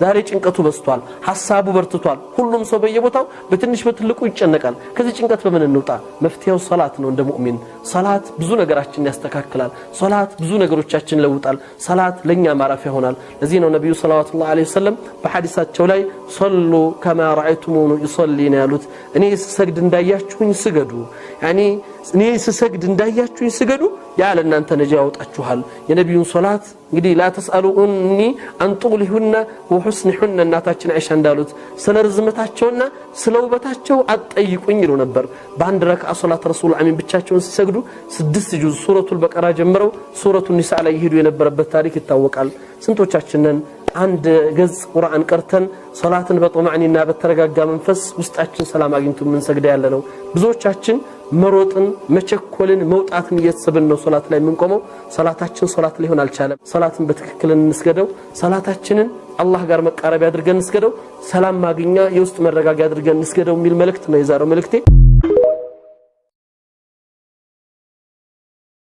ዛሬ ጭንቀቱ በዝቷል፣ ሀሳቡ በርትቷል። ሁሉም ሰው በየቦታው በትንሽ በትልቁ ይጨነቃል። ከዚህ ጭንቀት በምን እንውጣ? መፍትሄው ሰላት ነው። እንደ ሙእሚን ሰላት ብዙ ነገራችንን ያስተካክላል። ሰላት ብዙ ነገሮቻችን ይለውጣል። ሰላት ለእኛ ማረፊያ ይሆናል። ለዚህ ነው ነቢዩ ሰለላሁ ዐለይሂ ወሰለም በሐዲሳቸው ላይ ሰሉ ከማ ረአይቱሙኒ ዩሰሊ ነው ያሉት። እኔ ስሰግድ እንዳያችሁኝ ስገዱ፣ ያኒ እኔ ስሰግድ እንዳያችሁኝ ስገዱ፣ ያ ለእናንተ ነጃ ያወጣችኋል። የነቢዩን ሶላት እንግዲህ ላ ተስአሉኒ አን ጡሊሁነ ወሑስኒሁነ፣ እናታችን አይሻ እንዳሉት ስለ ርዝመታቸውና ስለ ውበታቸው አትጠይቁኝ ይሉ ነበር። በአንድ ረክዓ ሶላት ረሱል አሚን ብቻቸውን ሲሰግዱ 6 ጁዝ ሱረቱል በቀራ ጀምረው ሱረቱ ኒሳ ላይ ይሄዱ የነበረበት ታሪክ ይታወቃል። ስንቶቻችንን አንድ ገጽ ቁርአን ቀርተን ሶላትን በጦማዕኒና በተረጋጋ መንፈስ ውስጣችን ሰላም አግኝቶ የምንሰግደ ያለ ነው? ብዙዎቻችን መሮጥን፣ መቸኮልን፣ መውጣትን እየተሰብን ነው ሶላት ላይ የምንቆመው። ሶላታችን ሶላት ሊሆን አልቻለም። ሶላትን በትክክል እንስገደው። ሶላታችንን አላህ ጋር መቃረቢያ አድርገን እንስገደው። ሰላም ማግኛ የውስጥ መረጋጊያ አድርገን እንስገደው የሚል መልእክት ነው የዛሬው መልእክቴ።